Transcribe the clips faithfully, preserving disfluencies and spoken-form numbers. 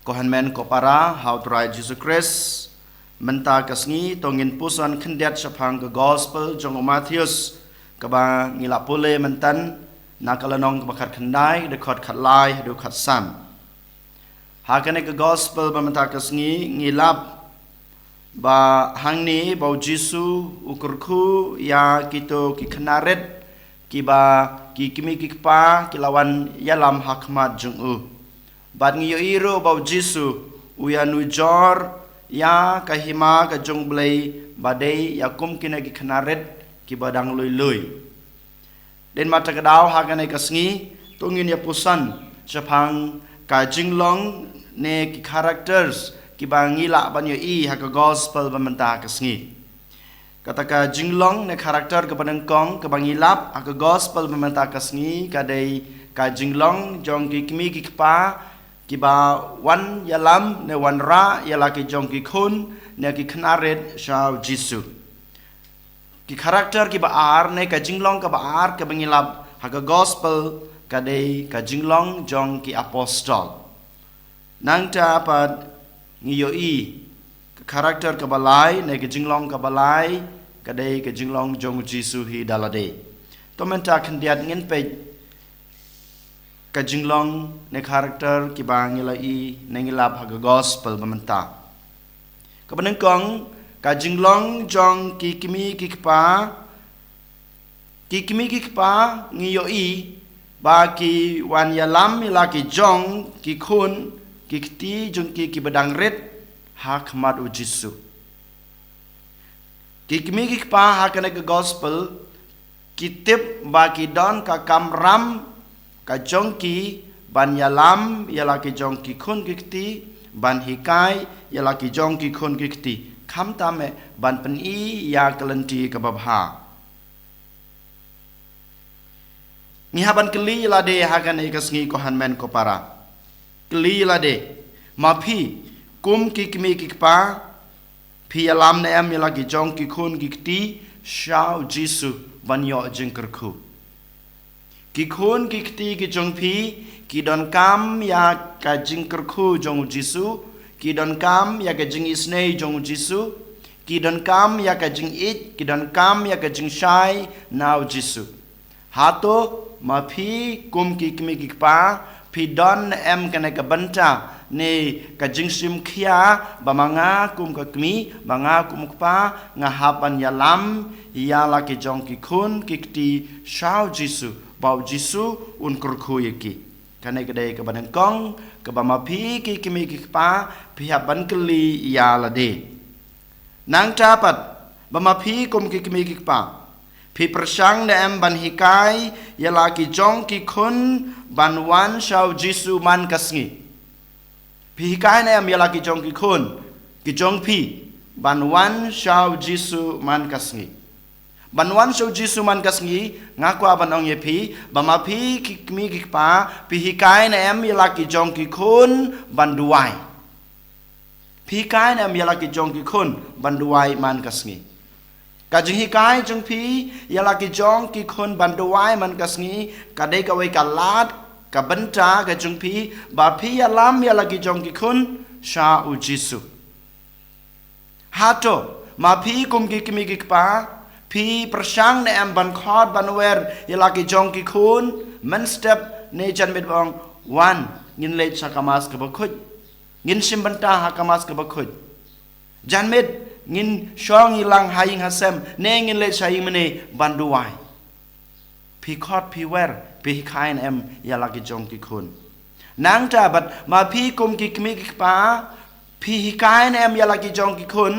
Ko hynmen ko para ha u Trai Jisu Khrist, mynta ka sngi to ngin puson khyndiat shaphang ka Gospel jong u Mathaios, kaba ngi la pule mynta na ka lynnong kaba khatkhyndai, dkhot khatlai haduh khatsan. Ha kane ka Gospel ba mynta ka sngi ngi lap ba hangne ba u Jisu u kyrkhu ïa kito ki khynnah rit kiba ki kmie ki kpa ki la wan ïalam ha khmat jong u. Bad ngi ïohi ruh ba u Jisu u ïanujor ïa ka hima ka jong u Blei ba dei ïa kum kine ki khynnah rit kiba dang lui lui. Dei namar kata ka daw ha kane ka sngi to ngin ïa puson shaphang ka jinglong ne ki characters kiba ngi lah ban ïohi ha ka Gospel ba mynta ka sngi. Kata ka jinglong ne character kaba nyngkong kaba ngi lap ha ka Gospel ba mynta ka sngi ka dei ka jinglong jong ki kmie ki kpa kiba wan ïalam ne wanrah ïa la ki jong ki khun ne ki khynnah rit sha u Jisu. Ki character kiba ar ne ka jinglong kaba ar kaba ngi lap ha ka Gospel ka dei ka jinglong jong ki apostol. Nangta pat ngi ïohi ka character kaba lai ne ka jinglong kaba lai ka dei ka jinglong jong u Jisu hi da lade. To mynta khyndiat ngin peit ka jinglong ne character kiba ngi la ïohi ne ngi lap ha ka Gospel ba mynta. Kaba nyngkong ka jinglong jong ki kmie ki kpa. Ki kmie ki kpa ngi ïohi ba ki wan ïalam ïa la ki jong ki khun ki kti jong ki kiba dang rit ha khmat u Jisu. Ki kmie ki kpa ha kane ka Gospel ki tip ba ki don ka kamram ka jong ki ban ïalam ïa la ki jong ki khun ki kti, ban hikai ïa la ki jong ki khun ki kti, khamtam eh ban pyni ïa ka lynti kaba bha. Ngi hap ban kylli ïa lade ha kane ka sngi ko hynmen ko para. Kylli ïa lade, ma phi kum ki kmie ki kpa, phi ïalam ne em ïa la ki jong ki khun ki kti sha u Jisu ban ïoh jingkyrkhu? Ki khun ki kti ki jong phi ki donkam ïa ka jingkyrkhu jong u Jisu, ki donkam ïa ka jingisynei jong u Jisu, ki donkam ïa ka jingïeit, ki donkam ïa ka jingshai na u Jisu. Hato ma phi kum ki kmie ki kpa phi don ne em kane ka bynta ne ka jingshim khia ba ma nga kum ka kmie, ba nga kum u kpa nga hap ban ïalam ïa la ki jong ki khun ki kti sha u Jisu ba u Jisu un kyrkhu ïa ki? Kane ka dei kaba nyngkong kaba ma phi ki kmie ki kpa phi hap ban kylli ïa lade. Nangta pat ba ma phi kum ki kmie ki kpa phi pyrshang ne em ban hikai ïa la ki jong ki khun ban wan sha u Jisu man ka sngi? Phi hikai ne em ïa la ki jong ki khun ki jong phi ban wan sha u Jisu man ka sngi? Ban wan sha u Jisu man ka sngi, nga kwah ban ong ïa phi ba ma phi ki kmie ki kpa phi hikai ne em ïa la ki jong ki khun ban duwai? Phi hikai ne em ïa la ki jong ki khun ban duwai man ka sngi? Ka jinghikai jong phi ïa la ki jong ki khun ban duwai man ka sngi ka dei kawei ka lad ka bynta ka jong phi ba phi ïalam ïa la ki jong ki khun sha u Jisu. Hato ma phi kum ki kmie ki kpa phi pyrshang ne em ban khot ban wer ïa la ki jong ki khun mynstep ne janmiet ba ong, wan ngin leit sha ka mass kaba khuid, ngin shim bynta ha ka mass kaba khuid? Janmiet ngin shong ïalang ha ïing ha sem ne ngin leit sha ïingmane ban duwai? Phi khot phi wer phi hikai ne em ïa la ki jong ki khun? Nangta bad ma phi kum ki kmie ki kpa phi hikai ne em ïa la ki jong ki khun,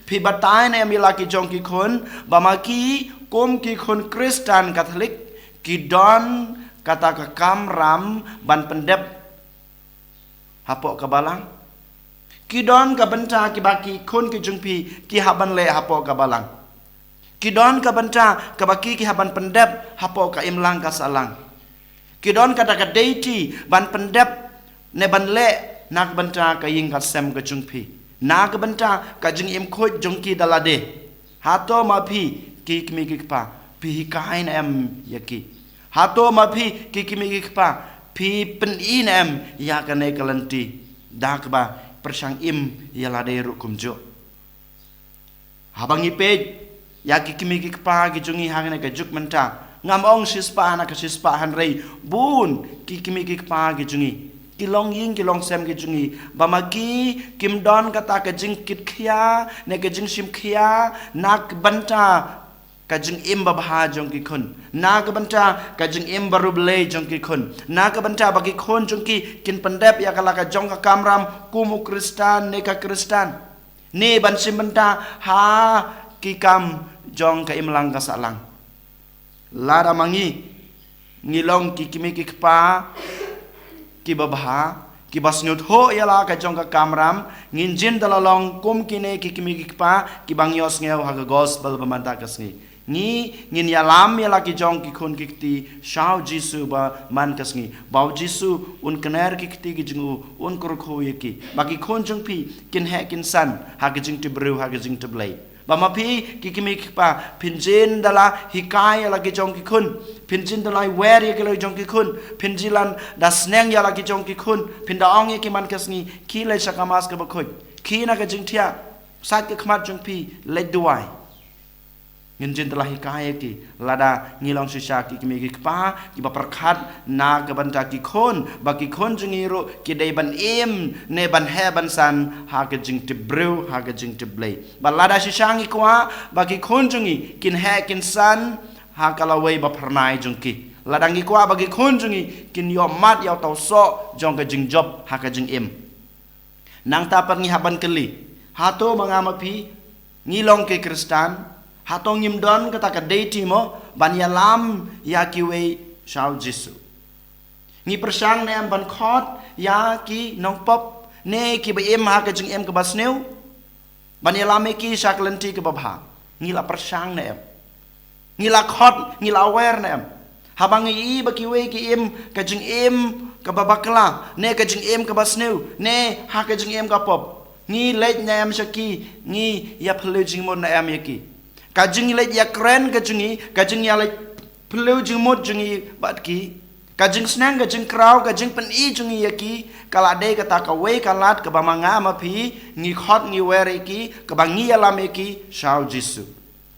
phi batai ne em ïa la ki jong ki khun ba ma ki kum ki khun Khristan Katholik ki don kata ka kamram ban pyndep hapoh ka balang? Ki don ka bynta kiba ki khun ki jong phi ki hap ban leh hapoh ka balang? Ki don ka bynta kaba ki ki hap ban pyndep hapoh ka imlang ka sahlang? Ki don kata ka duty ban pyndep ne ban leh na ka bynta ka ïing ka sem ka jong phi, na ka bynta ka jingim khuid jong ki da lade? Hato ma phi ki kmie ki kpa phi hikai ne em ïa ki? Hato ma phi ki kmie ki kpa phi pyni ne em ïa kane ka lynti Da kaba pyrshang im ïa lade ruh kumjuh. Haba ngi peit ïa ki kmie ki kpa ki jong ngi ha kane ka juk mynta, ngam ong shispah na ka shispah, hynrei bun ki kmie ki kpa ki jong ngi, ki longïing ki longsem ki jong ngi, ba ma ki kim don kata ka jingkitkhia ne ka jingshimkhia na ka bynta ka jingim babha jong ki khun, na ka bynta ka jingim barublei jong ki khun, na ka bynta ba ki khun jong ki kin pyndep ïa ka la ka jong ka kamram kum u Khristan ne ka Khristan, ne ban shim bynta ha ki kam jong ka imlang ka sahlang. Lada ma ngi ngi long ki kmie ki kpa kiba bha, kiba sngewthuh ïa la ka jong ka kamram, ngin jin da la long kum kine ki kmie ki kpa kiba ngi ïohsngew ha ka gospel ba mynta ka sngi. Ngi ngin ïalam ïa la ki jong ki khun ki kti sha u Jisu ba man ka sngi, ba u Jisu un kner ki kti ki jong u, un kyrkhu ïa ki, ba ki khun jong phi kin heh kin san ha ka jingtip briew, ha ka jingtip Blei. Ba ma phi ki kmie ki kpa phin jin da la hikai ïa la ki jong ki khun, phin jin da la wer ïa ki la jong ki khun, phin jin lan da sneng ïa la ki jong ki khun, phin da ong ïa ki man ka sngi, khie leit sha ka Mass kaba khuid, khie na ka jingthiah, sait ka khmat jong phi, leit duwai. Ngin jin da la hikai ïa ki. Lada ngi long shisha ki kmie ki kpa kiba pyrkhat na ka bynta ki khun, ba ki khun jong ngi ruh ki dei ban im ne ban heh ban san ha ka jingtip briew, ha ka jingtip Blei. Ba lada shisha ngi kwah ba ki khun jong ngi kin heh kin san ha ka lawei ba phyrnai jong ki, lada ngi kwah ba ki khun jong ngi kin ïoh mad ïa u tawsoh jong ka jingjop ha ka jingim. Nangta pat ngi hap ban kylli, hato ma nga ma phi ngi long ki Khristan, hato ngim don kata ka deiti mo ban ïalam ïa kiwei sha u Jisu? Ngi pyrshang ne em ban khot ïa ki nongpop ne kiba im ha ka jingim kaba sniew ban ïalam ïa ki sha ka lynti kaba bha? Ngi la pyrshang ne em? Ngi la khot, ngi la wer ne em? Haba ngi i ba kiwei ki im ka jingim kaba bakla ne ka jingim kaba sniew ne ha ka jingim ka pop, ngi leit ne em sha ki, ngi ïa phylliew jingmut ne em ïa ki? Ka jingleit ïakren ka jong ngi, ka jingïaleit phylliew jingmut jong ngi bad ki, ka jingsneng, ka jingkraw, ka jingpyni jong ngi ïa ki, ka la dei kata kawei ka lad kaba ma nga ma phi ngi khot, ngi wer ïa ki, kaba ngi ïalam ïa ki sha u Jisu.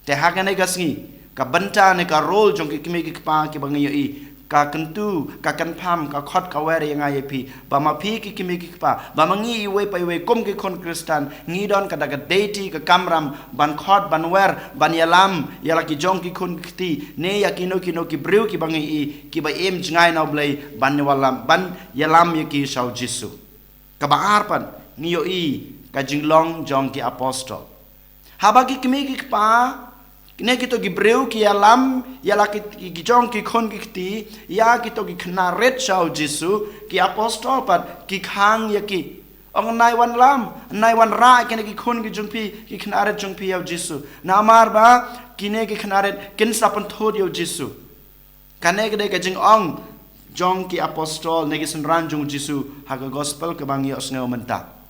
Te ha kane ka sngi, ka bynta ne ka role jong ki kmie ki kpa kiba ngi ïohi, ka kyntu, ka kynpham, ka khot, ka wer ïa nga ïa phi, ba ma phi ki kmie ki kpa, ba ma ngi iwei pa iwei kum ki khun Khristan, ngi don kata ka deiti, ka kamram ban khot, ban wer, ban ïalam ïa la ki jong ki khun ki kti ne ïa kino kino ki briew kiba ngi i kiba im jngai na u Blei, ban ïalam, ban ïalam ïa ki sha u Jisu. Kaba ar pat, ngi ïohi ka jinglong jong ki apostol. Haba ki kmie ki kpa ne kito ki briew ki ïalam ïa la ki, ki jong ki khun ki kti, ïa kito ki khynnah rit sha u Jisu, ki apostol pat ki khang ïa ki. Ong, nai wan lam, nai wan rah ïa kine ki khun ki jong phi, ki khynnah rit jong phi ïa u Jisu. Namar ba kine ki khynnah rit kin sa pynthut ïa u Jisu. Kane ka dei ka jingong jong ki apostol ne ki synran jong u Jisu ha ka gospel kaba ngi ïohsngew mynta.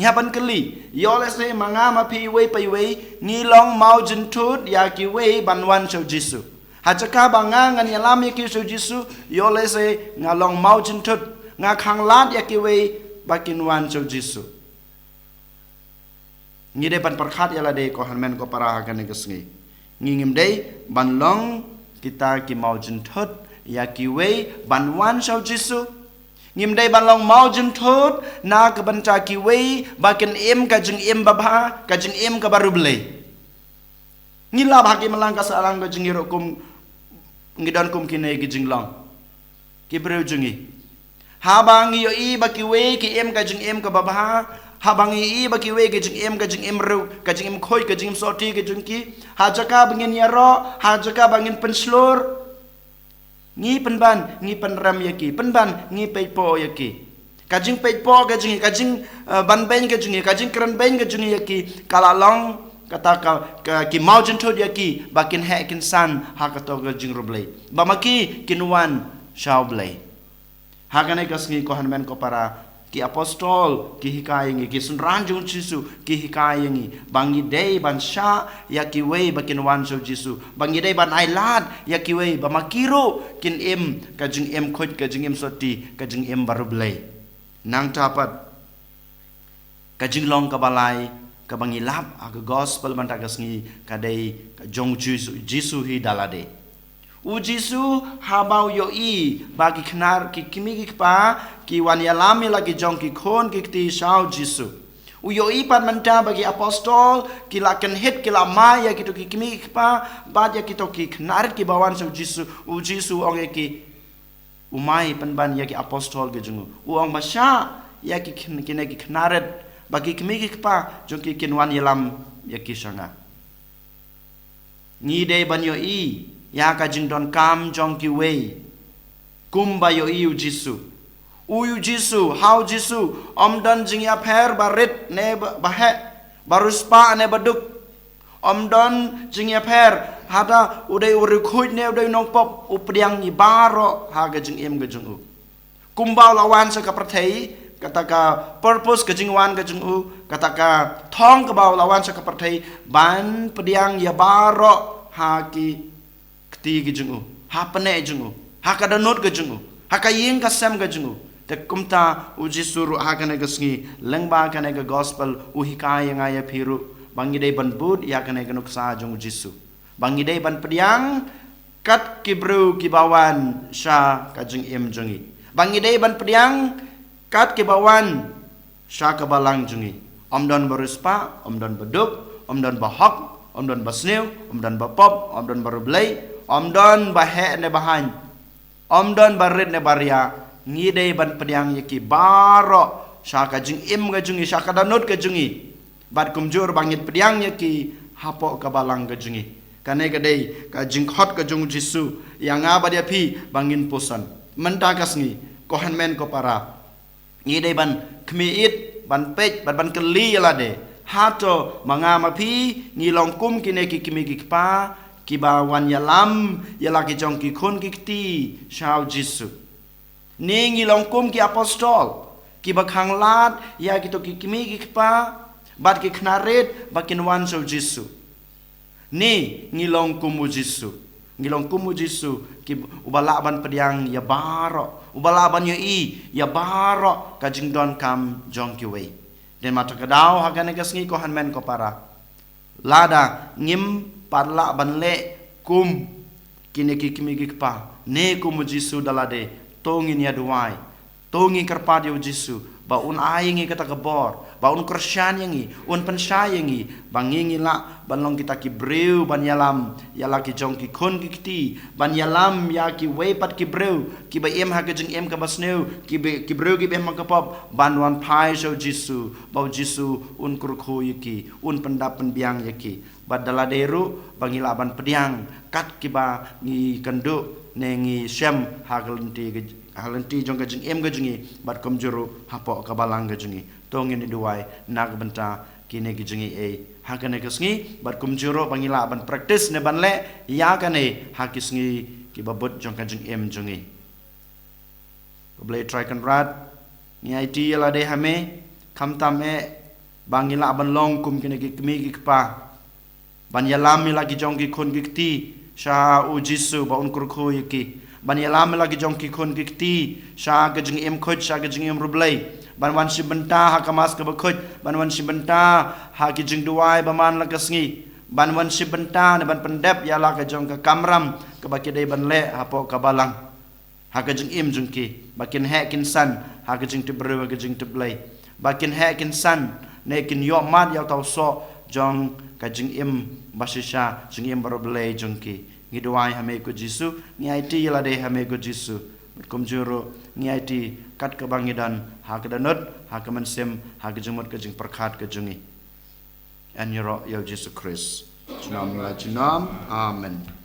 Ngi hap ban kylli, ïoh lehse ma nga ma phi iwei pa iwei ngi long mawjynthut ïa kiwei ban wan sha u Jisu. Ha jaka ba nga ngan ïalam ïa ki sha u Jisu, ïoh lehse nga long mawjynthut, nga khang lad ïa kiwei ba kin wan sha u Jisu. Ngi dei ban pyrkhat ïa lade, ko hynmen ko para, ha kane ka sngi. Ngi ngim dei ban long kita ki mawjynthut ïa kiwei ban wan sha u Jisu. Ngim dei ban long mawjynthut na ka bynta kiwei ba kin im ka jingim babha, ka jingim kaba riewblei. Ngi lap ha ki imlang ka sahlang ka jong ngi ruh kum, ngi don kum kine ki jinglong, ki briew jong ngi. Haba ngi ïohi ba kiwei ki im ka jingim kaba bha, haba ngi ïohi ba kiwei ki jingim, ka jingim riew, ka jingim khuid, ka jingim sotti ka jong ki, ha jaka ba ngin ïaroh, ha jaka ba ngin pynshlur, ngi pynban, ngi pynrem ïa ki, pynban ngi peitpoh ïa ki. Ka jingpeitpoh ka jong ngi, ka jing, eh, ban beiñ ka jong ngi, ka jingkren beiñ ka jong ngi ïa ki, ka la long kata ka, ka ki mawjynthut ïa ki ba kin heh kin san ha kato ka jingriewblei, ba ma ki kin wan sha u Blei. Ha kane ka sngi, ko hynmen ko para, ki apostol ki hikai ïa ngi, ki synran jong u Jisu ki hikai ïa ngi ba ngi dei ban shah ïa kiwei ba kin wan sha u Jisu, ba ngi dei ban ailad ïa kiwei ba ma ki ruh kin im ka jingim khuid, ka jingim sotti, ka jingim bariewblei. Nangta pat, Ka jinglong kaba lai kaba ngi lap ha ka gospel mynta ka sngi ka dei ka jong Jisu, Jisu hi da lade. U Jisu haba u ïohi ba ki khnar, ki kmie ki kpa ki wan ïalam ïa la ki jong ki khun ki kti sha u Jisu. U ïohi pat mynta ba ki apostol ki la kynhit, ki la mai ïa kito ki kmie ki kpa bad ïa kito ki khnar kiba wan sha u Jisu. U Jisu u ong ïa ki, u mai pynban ïa ki apostol ki jong u. U ong ba shah ïa ki kn-, kine ki khnar ba ki kmie ki kpa jong ki kin wan ïalam ïa ki sha nga. Ngi dei ban ïohi ïa ka jingdonkam jong kiwei kumba ïohi u Jisu. U, u Jisu, ha u Jisu ym don jingïapher ba rit ne ba, ba heh, ba riewspah ne ba duk. Ym don jingïapher haba u dei u riewkhuid ne u dei u nongpop, u pdiang ïa baroh ha ka jingim ka jong u. Kumba u la wan sha ka pyrthei, kata ka purpose ka jingwan ka jong u, kata ka thong kaba u la wan sha ka pyrthei, ban pdiang ïa baroh ha ki kti ki jong u, ha pneh jong u, ha ka dohnud ka jong u, ha ka ïing ka sem ka jong u. Te kumta u Jisu ruh ha kane ka sngi, lyngba kane ka gospel, u hikai ïa nga ïa phi ruh ba ngi dei ban bud ïa kane ka nuksa jong u Jisu. Ba ngi dei ban pdiang kat ki briew kiba wan sha ka jingim jong ngi. Ba ngi dei ban pdiang kat kiba wan sha ka balang jong ngi. Ym don ba riewspah, ym don ba duk, ym don ba hok, ym don ba sniew, ym don ba pop, ym don ba riewblei, ym don ba heh ne ba haiñ, ym don ba rit ne ba ria. Ngi dei ban pdiang ïa ki baroh sha ka jingim ka jong ngi, sha ka dohnud ka jong ngi. Bad kumjuh ba ngin pdiang ïa ki hapoh ka balang ka jong ngi. Kane ka dei ka jingkhot ka jong u Jisu ïa nga bad ïa phi ba ngin puson. Mynta ka sngi, ko hynmen ko para, ngi dei ban khmih ïit, ban peit bad ban kylli ïa lade, hato ma nga ma phi ngi long kum kine ki kmie ki kpa kiba wan ïalam ïa la ki jong ki khun ki kti sha u Jisu? Ne ngi long kum ki apostol kiba khanglad ïa kito ki kmie ki kpa bad ki khnar rit ba kin wan sha u Jisu? Ne ngi long kum u Jisu, ngi long kum u Jisu ki, uba lah ban pdiang ïa baroh, uba lah ban ïohi ïa baroh ka jingdonkam jong kiwei? Te mynta ka daw ha kane ka sngi, ko hynmen ko para, lada ngim pat lah ban leh kum kine ki kmie ki kpa ne kum u Jisu da lade, to ngin ïa duwai, to ngin kyrpad ïa u Jisu ba un ai ïa ngi kata ka bor, ba un kyrshan ïa ngi, un pynshai ïa ngi, ba ngi, ngi lah ban long kita ki briew ban ïalam ïa la ki jong ki khun ki kti, ban ïalam ïa kiwei pat ki briew kiba im ha ka jingim kaba sniew, ki be-, ki briew kiba im ha ka pop, ban wan phai sha u Jisu, ba u Jisu un kyrkhu ïa ki, un pyndap pynbiang ïa ki. Bad da lade ruh ba ngi lah ban pdiang kat kiba ngi kynduh ne ngi shem ha ka lynti ka, ha lynti jong ka jingim ka jong ngi, bad kumjuh ruh hapoh ka balang ka jong ngi. To ngin ïa duwai na ka bynta kine ki jingaiei ha kane ka sngi, bad kumjuh ruh ba ngi lah ban practice ne ban leh ïa kane ha ki sngi kiba bud jong ka jingim jong ngi. Ko Blei Trai Kynrad, ngi aiti ïa lade ha me, khamtam eh ba ngi lah ban long kum kine ki kmie ki kpa, ban ïalam ïa la ki jong ki khun ki kti sha u Jisu ba un kyrkhu ïa ki, ban ïalam ïa la ki jong ki khun ki kti sha ka jingim khuid, sha ka jingim riewblei, ban wan shim bynta ha ka Mass kaba khuid, ban wan shim bynta ha ki jingduwai ba man la ka sngi, ban wan shim bynta ne ban pyndep ïa la ka jong ka kamram kaba ki dei ban leh hapoh ka balang. Ha ka jingim jong ki, ba kin heh kin san ha ka jingtipbriew, ha ka jingtipblei, ba kin heh kin san ne kin ïohmad ïa uta u soh jong ka jingim ba shisha, jingim ba riewblei jong ki. Ngi duwai ha me ko Jisu, ngi aiti ïa lade ha me ko Jisu, bad kumjuh ruh ngi aiti kat kaba ngi don, ha ka dohnud, ha ka mynsiem, ha ka jingmut ka jingpyrkhat ka jong ngi. Yn ïaroh ïa u Jisu Khrist junom la junom. Amen.